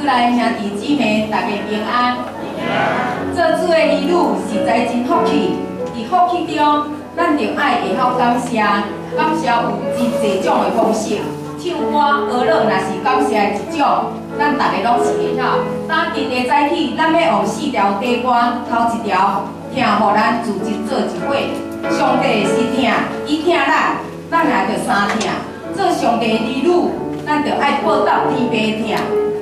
內兄弟姊妹，大家平安。做主的兒女實在真福氣，佇福氣中，咱著愛會曉感謝，感謝有真濟種的方式。唱歌、學樂若是感謝的一種，咱逐个攏是會曉。早今日早起，咱欲用四條短歌，頭一條疼予咱組織做一伙。上帝是疼，伊疼咱，咱也著相疼。做上帝的兒女，咱著愛報答天父疼。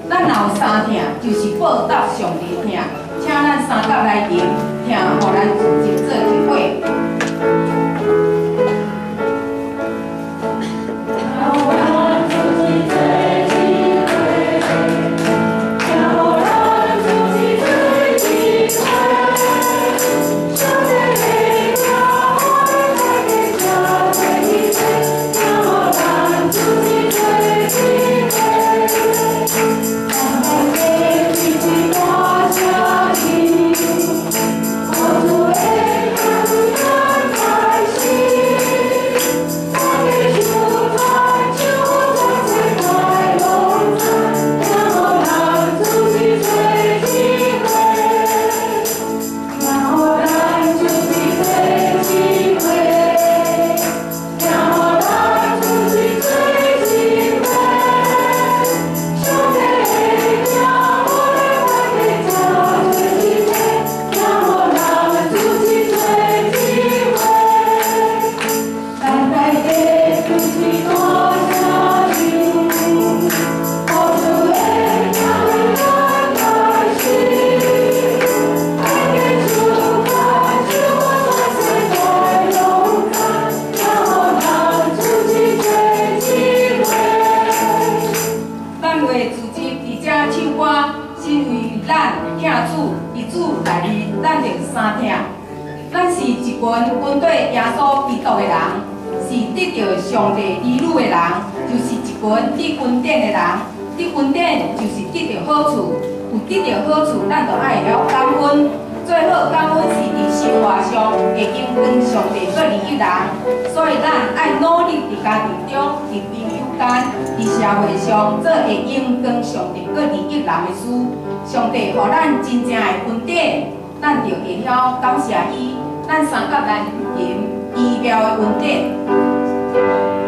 咱若有相疼，就是報答上帝疼。請咱三甲來吟，疼予咱組織做一伙。咱是一群跟綴耶穌基督的人，是得著上帝兒女的人，就是一群得恩典的人。得恩典就是得著好處，有得著好處，咱就愛會曉感恩。最好感恩是佇生活上會用跟上帝閣利益人，所以咱愛努力佇家庭中、佇朋友間、佇社會上做會用跟上帝閣利益人的事。上帝予咱真正的恩典，咱就會曉感謝伊。咱三甲來吟奇妙的恩典。